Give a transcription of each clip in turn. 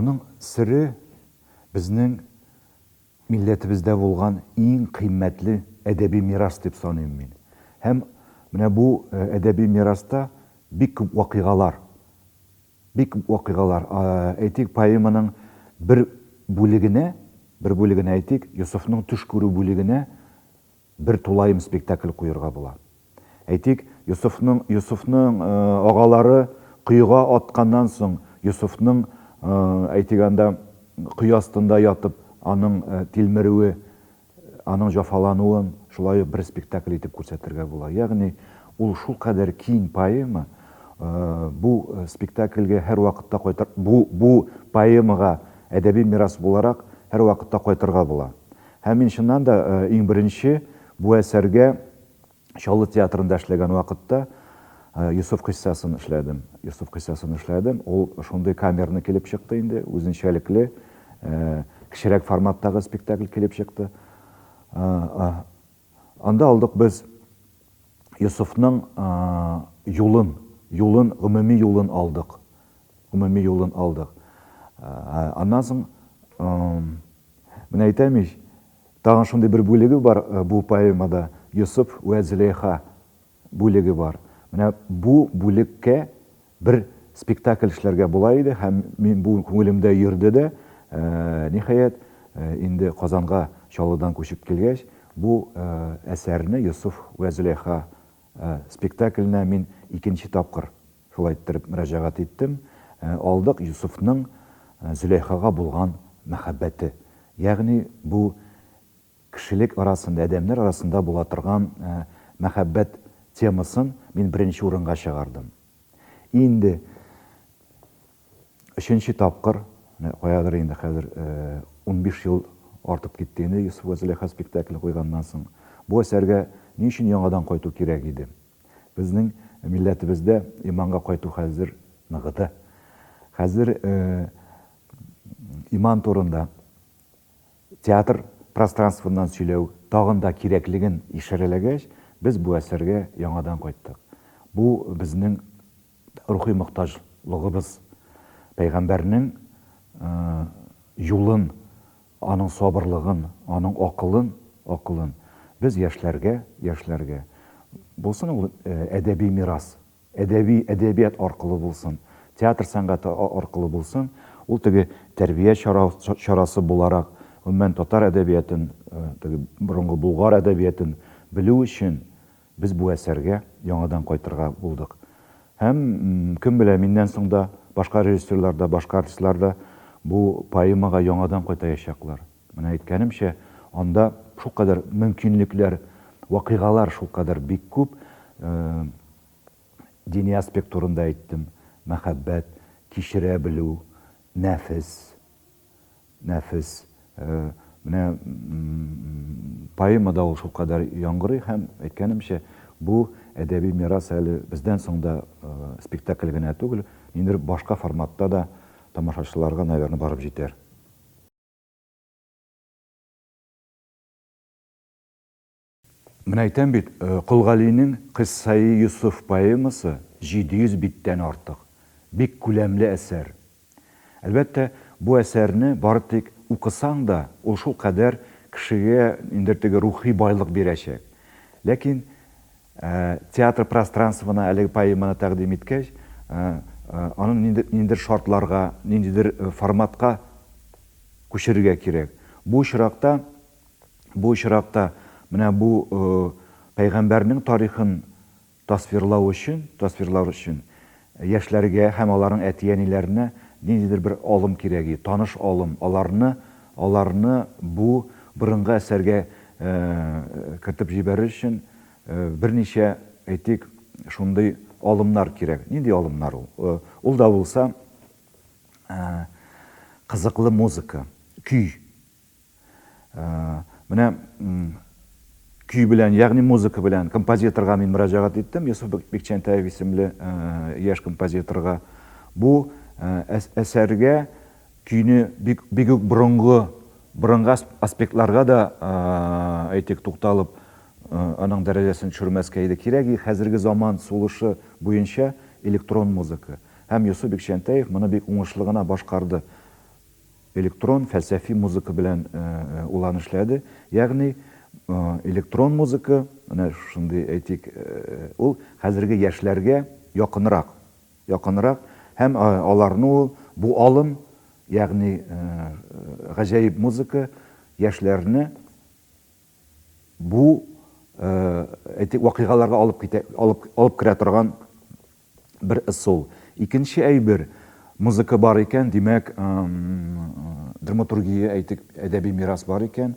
Аның сере безнең милләтебездә булган иң кыйммәтле әдәби мирас дип саныйм мин. Һәм менә бу әдәби мираста бик күп вакыйгалар, бик күп вакыйгалар. Әйтик, поэманың бер бүлегенә, бер бүлегенә әйтик, Йосыфның төш күрү бүлегенә бер тулаем спектакль куерга була. Әйтик, Йосыфның, Йосыфның агалары коега атканнан соң, Йосыфның, әйтик анда, кое астында ятып, аның тилмерүе, аның җафалануын шулай ук бер спектакль итеп күрсәтергә була. Ягъни, ул шулкадәр киң поэма, бу спектакльгә һәрвакытта кайтыр, бу, бу поэмага әдәби мирас буларак һәрвакытта кайтырга була. Һәм мин чыннан да иң беренче бу әсәргә Чаллы театрында эшләгән вакытта Йосыф кыйссасын эшләдем. Йосыф кыйссасын эшләдем. Ул шундый камерный килеп чыкты инде, үзенчәлекле, кечерәк форматтагы спектакль килеп чыкты. Анда алдык без Йосыфның юлын, юлын, гомуми юлын алдык. Гомуми юлын алдык. Аннан соң Менә әйтәм ич, тагын шундый бер бүлеге бар бу поэмада, Йосыф вә Зөләйха бүлеге бар. Менә бу бүлеккә бер спектакль эшләргә була иде һәм мин бу күңелемдә йөрде дә, ниһаять, инде Казанга Чаллыдан күчеп килгәч, бу әсәрне Йосыф вә Зөләйха спектакленә мин икенче тапкыр Шулай иттереп мөрәҗәгать иттем. Алдык Йосыфның Зөләйхага булган мәхәббәте. Ягъни бу кешелек арасында, адәмнәр арасында була торган мәхәббәт темасын мин беренче урынга чыгардым. Инде өченче тапкыр, менә каядыр инде хәзер 15 ел артып китте инде Йосыф вә Зөләйха спектакле куйганнан соң, бу әсәргә ни өчен яңадан кайту кирәк иде? Безнең милләтебездә иманга кайту хәзер ныгыды. Хәзер иман турында театр пространствыннан сөйләү тагын да кирәклеген ишарәләгәч, без бу әсәргә яңадан кайттык. Бу безнең рухи мохтаҗлыгыбыз. Пәйгамбәрнең юлын Аның сабырлыгын, аның акылын, акылын без яшьләргә, яшьләргә, булсын ул әдәби мирас, әдәби, әдәбият аркылы булсын, театр сәнгате аркылы булсын, ул теге тәрбия чара, чарасы буларак, гомумән, татар әдәбиятын, теге борынгы булгар әдәбиятын белү өчен Без бу әсәргә яңадан кайтырга булдык. Һәм, кем белә, миннән соң да башка режиссерлар да, башка артистлар да бу поэмага яңадан кайтаячаклар. Менә әйткәнемчә, анда шулкадәр мөмкинлекләр, вакыйгалар шулкадәр бик күп. Дини аспект турында әйттем, мәхәббәт, кичерә белү, нәфес. Нәфес. Менә поэмада ул шулкадәр яңгырый һәм, әйткәнемчә, бу әдәби мирас әле бездән соң да спектакль генә түгел, ниндидер башка форматта да тамашачыларга, наверное, барып җитәр. Менә әйтәм бит, Кол Галинең Кыйссаи Йосыф поэмасы 700 биттән артык. Бик күләмле әсәр. Әлбәттә, бу әсәрне бары тик укысаң да, ул шулкадәр кешегә ниндидер теге рухи байлык бирәчәк. Ләкин театр пространствона әлеге поэманы тәкъдим иткәч, аны ниндидер шартларга, ниндидер форматка күчерергә кирәк. Бу очракта Бу очракта менә бу пәйгамбәрнең тарихын тасвирлау өчен, тасвирлау өчен яшьләргә һәм аларның әти-әниләренә ниндидер бер алым кирәк иде, таныш алым, аларны, аларны бу борынгы әсәргә кертеп җибәрер өчен берничә, әйтик, шундый алымнар кирәк. Нинди алымнар ул? Ул да булса кызыклы музыка, көй. Менә көй белән, ягъни музыка белән композиторга мин мөрәҗәгать иттем, Йосыф Бикчәнтәев исемле яшь композиторга. Бу әсәргә көйне бик бик үк борынгы борынгы аспектларга да әйтик тукталып, аның дәрәҗәсен төшермәскә иде. Кирәк хәзерге заман сулышы буенча электрон музыка. Һәм Йосыф Бикчәнтәев моны бик уңышлы гына башкарды. Электрон фәлсәфи музыка белән ул аны эшләде. Ягъни электрон музыка, менә шушындый әйтик, ул хәзерге яшьләргә якынрак. Якынрак һәм аларны ул бу алым, ягъни гаҗәеп музыка яшьләрне бу әйтик вакыйгаларга алып китә, алып, алып керә торган бер ысул. Икенче әйбер, музыка бар икән, димәк, драматургия, әйтик, әдәби мирас бар икән,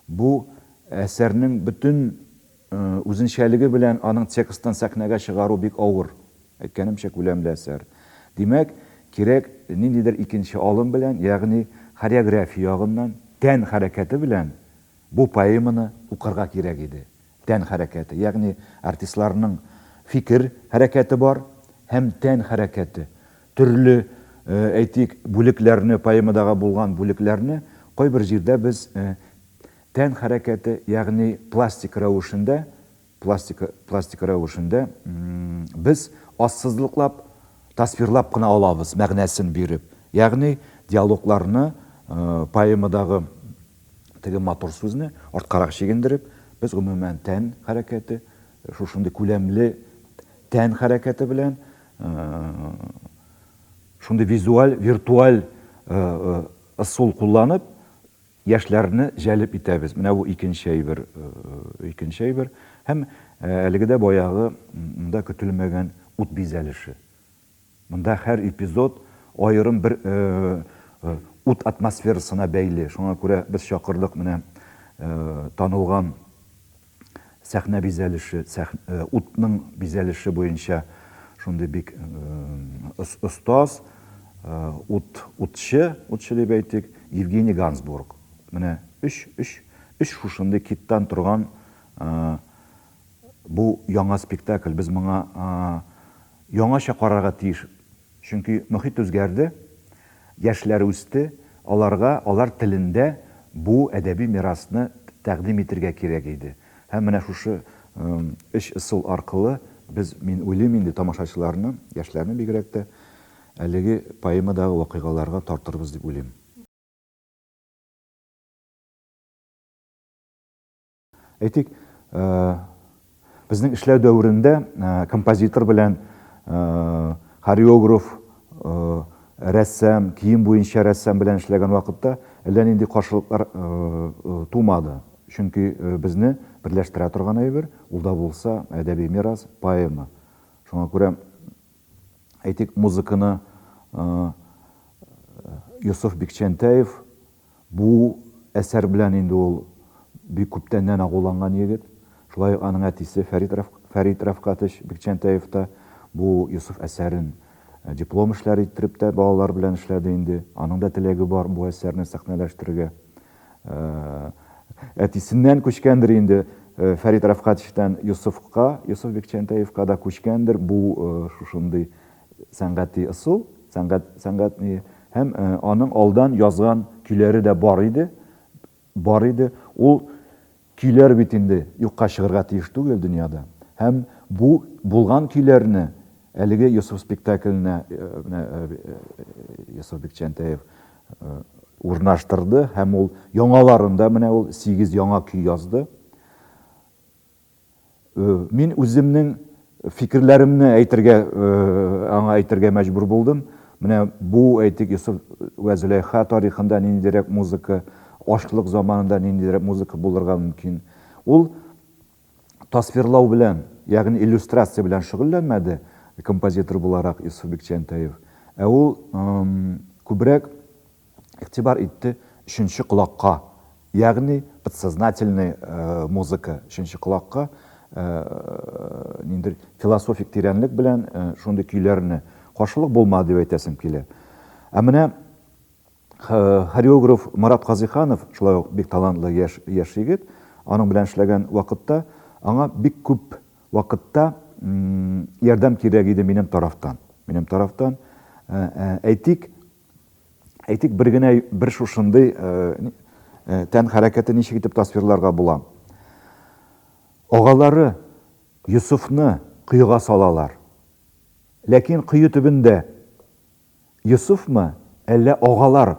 бу әсәрнең бөтен үзенчәлеге белән аның текстын сәхнәгә чыгару бик авыр. Әйткәнемчә, күләмле әсәр. Димәк, кирәк ниндидер икенче алым белән, ягъни хореография ягыннан, тән хәрәкәте белән бу поэманы укырга кирәк иде. Тән хәрәкәте, ягъни артистларның фикер хәрәкәте бар һәм тән хәрәкәте. Төрле, әйтик, бүлекләрне, поэмадагы булган бүлекләрне кайбер җирдә без тән хәрәкәте, ягъни пластик рәвешендә, пластика, пластика рәвешендә без ассызлыклап, тасвирлап кына алабыз, мәгънәсен биреп. Ягъни диалогларны поэмадагы теге матур сүзне арткарак чигендереп, без гомумән тән хәрәкәте, шушындый күләмле тән хәрәкәте белән шундый визуаль, виртуаль ысул кулланып, яшьләрне җәлеп итәбез. Менә бу икенче әйбер, икенче әйбер. Һәм әлеге дә баягы монда көтелмәгән ут бизәлеше. Монда һәр эпизод аерым бер ут атмосферасына бәйле. Шуңа күрә без чакырдык менә танылган сәхнә бизәлеше, утның бизәлеше буенча шундый бик остаз, ут, утчы, утчы дип әйтик, Евгений Гансбург. Менә өч, өч, өч шушындый киттан торган бу яңа спектакль. Без моңа Яңача карарга тиеш, чөнки мохит үзгәрде, яшьләр үсте, аларга алар телендә бу әдәби мирасны тәкъдим итергә кирәк иде. Һәм менә шушы өч ысул аркылы без, мин уйлыйм инде, тамашачыларны, яшьләрне бигрәк тә, әлеге поэмадагы вакыйгаларга тартырбыз дип уйлыйм. Әйтик, безнең эшләү дәверендә композитор белән хореограф, рәссам, кием буенча рәссам белән эшләгән вакытта әллә нинди каршылыклар тумады. Чөнки безне берләштерә торган әйбер, ул да булса әдәби мирас, поэма. Шуңа күрә, әйтик, музыканы Йосыф Бикчәнтәев Бу әсәр белән инде ул бик күптәннән агуланган егет. Шулай ук аның әтисе Фәрит Фәрит Рәфкатович Бикчәнтәев та бу Йосыф әсәрен диплом эшләре иттереп тә балалар белән эшләде инде. Аның да теләге бар бу әсәрне сәхнәләштерергә. Әтисеннән күчкәндер инде Фәрит Рәфкатовичтан Йосыфка, Йосыф Бикчәнтәевка да күчкәндер бу шушындый Сәнгати ысул, сәнгать, сәнгать ни, һәм аның алдан язган көйләре дә бар иде, бар иде. Ул көйләр бит инде юкка чыгарга тиеш түгел дөньяда. Һәм бу булган көйләрне әлеге Йосыф спектакленә менә Йосыф Бикчәнтәев урнаштырды һәм ул яңаларын да менә ул 8 яңа көй язды. Мин үземнең фикерләремне әйтергә, аңа әйтергә мәҗбүр булдым. Менә бу, әйтик, Йосыф вә Зөләйха тарихында ниндирәк музыка, ачлык заманында ниндирәк музыка булырга мөмкин. Ул тасвирлау белән, ягъни иллюстрация белән шөгыльләнмәде композитор буларак Йосыф Бикчәнтәев. Ә ул күбрәк игътибар итте өченче колакка, ягъни подсознательный музыка, өченче колакка ниндидер философик тирәнлек белән шундый көйләрне каршылык булмады дип әйтәсем килә. Ә менә хореограф Марат Казыйханов, шулай ук бик талантлы яшь, яшь егет, аның белән эшләгән вакытта аңа бик күп вакытта ярдәм кирәк иде минем тарафтан. Минем тарафтан, әйтик, Әйтик, бер генә бер шушындый тән хәрәкәте ничек итеп тасвирларга була? Агалары Йосыфны коега салалар. Ләкин кое төбендә Йосыфмы, әллә агалар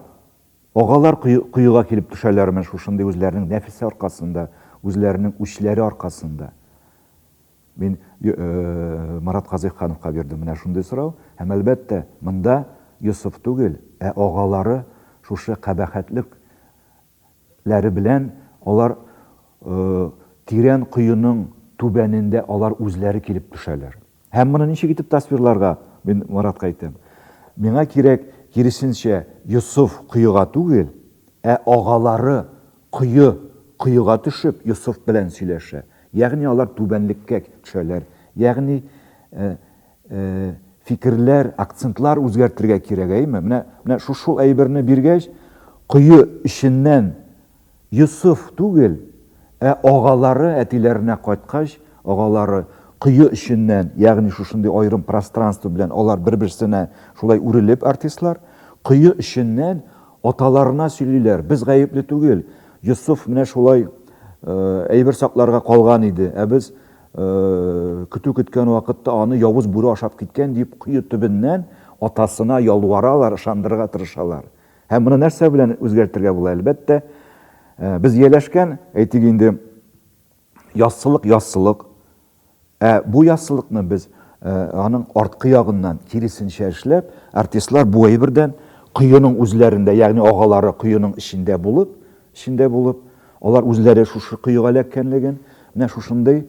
Агалар коега килеп төшәләрме шушындый үзләренең нәфесе аркасында, үзләренең үчләре аркасында? Мин Марат Казыйхановка бирдем менә шундый сорау. Һәм, әлбәттә, монда Йосыф түгел, ә агалары шушы кабахәтлек ләре белән алар тирән коеның түбәнендә алар үзләре килеп төшәләр. Һәм моны ничек итеп тасвирларга, мин Маратка әйтәм. Миңа кирәк, киресенчә, Йосыф коега түгел, ә агалары кое, коега төшеп, Йосыф белән сөйләшә. Ягъни алар түбәнлеккә төшәләр. Ягъни фикерләр, акцентлар үзгәртергә кирәк, әйеме? Менә, менә шул әйберне биргәч, кое эченнән Йосыф түгел, ә агалары әтиләренә кайткач, агалары кое эченнән, ягъни шушындый аерым пространство белән алар бер-берсенә шулай үрелеп артистлар, кое эченнән аталарына сөйлиләр, без гаепле түгел, Йосыф менә шулай әйбер сакларга калган иде, ә без көтү көткән вакытта аны явыз бүре ашап киткән дип кое төбеннән атасына ялваралар, ышандырырга тырышалар. Һәм моны нәрсә белән үзгәртергә була? Әлбәттә, без ияләшкән, әйтик инде, яссылык яссылык. Ә бу яссылыкны без аның арткы ягыннан киресенчә эшләп, артистлар бу әйбердән коеның үзләрендә, ягъни агалары коеның эчендә булып, эчендә булып, алар үзләре шушы коега эләккәнлеген, менә шушындый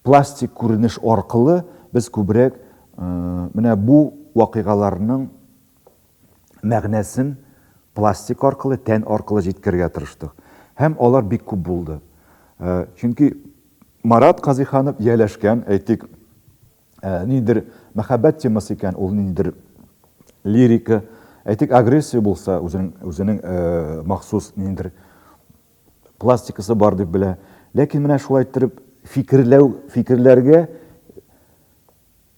пластик күренеш аркылы без күбрәк менә бу вакыйгаларның мәгънәсен пластик аркылы, тән аркылы җиткерергә тырыштык. Һәм алар бик күп булды. Чөнки Марат Казыйханов ияләшкән, әйтик, ниндидер мәхәббәт темасы икән, ул ниндидер лирика, әйтик, агрессия булса, үзенең, үзенең махсус ниндидер пластикасы бар дип белә. Ләкин менә шулай иттереп фикерләү, фикерләргә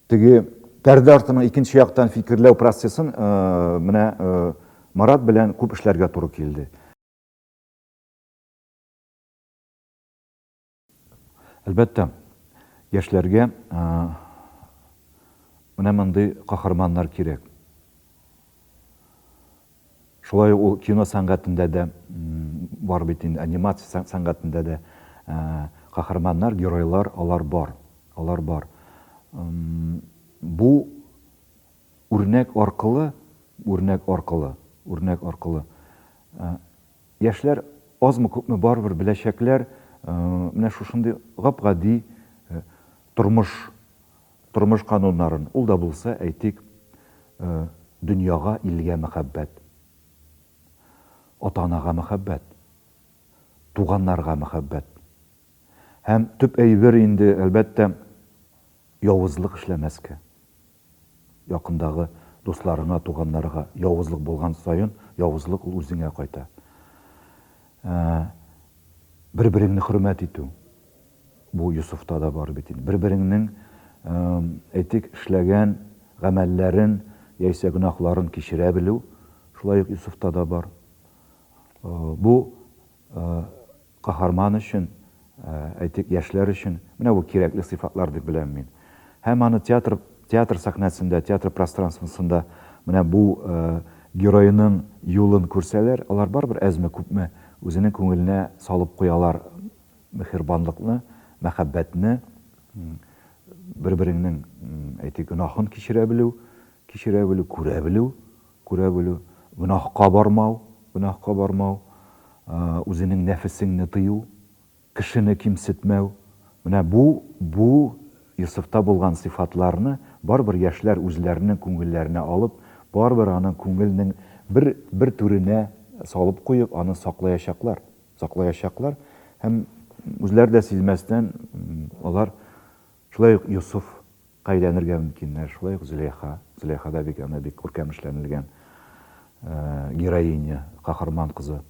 теге пәрдә артының икенче яктан фикерләү процессын менә Марат белән күп эшләргә туры килде. Әлбәттә, яшьләргә менә мондый каһарманнар кирәк. Шулай ук ул кино сәнгатендә дә бар бит инде, анимация сәнгатендә дә каһарманнар, геройлар, алар бар. Алар бар. Бу үрнәк аркылы, үрнәк аркылы, үрнәк аркылы яшьләр азмы-күпме барыбер беләчәкләр, менә шушындый гап-гади тормыш Тормыш кануннарын, ул да булса, әйтик, дөньяга, илгә мәхәббәт, ата-анага мәхәббәт, туганнарга мәхәббәт. Һәм төп әйбер инде, әлбәттә, явызлык эшләмәскә. Якындагы дусларыңа, туганнарга явызлык булган саен, явызлык ул үзеңә кайта. Бер-береңне хөрмәт итү. Бу Йосыфта да бар бит инде. Бер-береңнең, әйтик, эшләгән гамәлләрен яисә гөнаһларын кичерә белү, шулай ук Йосыфта да бар. Бу каһарман өчен, әйтик, яшьләр өчен менә бу кирәкле сыйфатлар дип беләм мин. Һәм аны театр, театр сәхнәсендә, театр пространствосында менә бу героеның юлын күрсәләр, алар барыбер әзме-күпме үзенең күңеленә салып куялар Миһербанлыкны, мәхәббәтне, бер-береңнең, әйтик, гөнаһын кичерә белү, кичерә белү, күрә белү, күрә белү, гөнаһка бармау, гөнаһка бармау, үзенең нәфесеңне тыю, кешене кимсетмәү. Менә бу, бу Йосыфта булган сыйфатларны барыбер яшьләр үзләренең күңелләренә алып, барыбер аның күңелнең бер, бер түренә салып куеп, аны саклаячаклар. Саклаячаклар һәм үзләре дә сизмәстән алар шулай ук Йосыфка әйләнергә мөмкиннәр, шулай ук Зөләйха. Зөләйха да бик анда бик күркәм эшләнелгән героиня, каһарман кызы.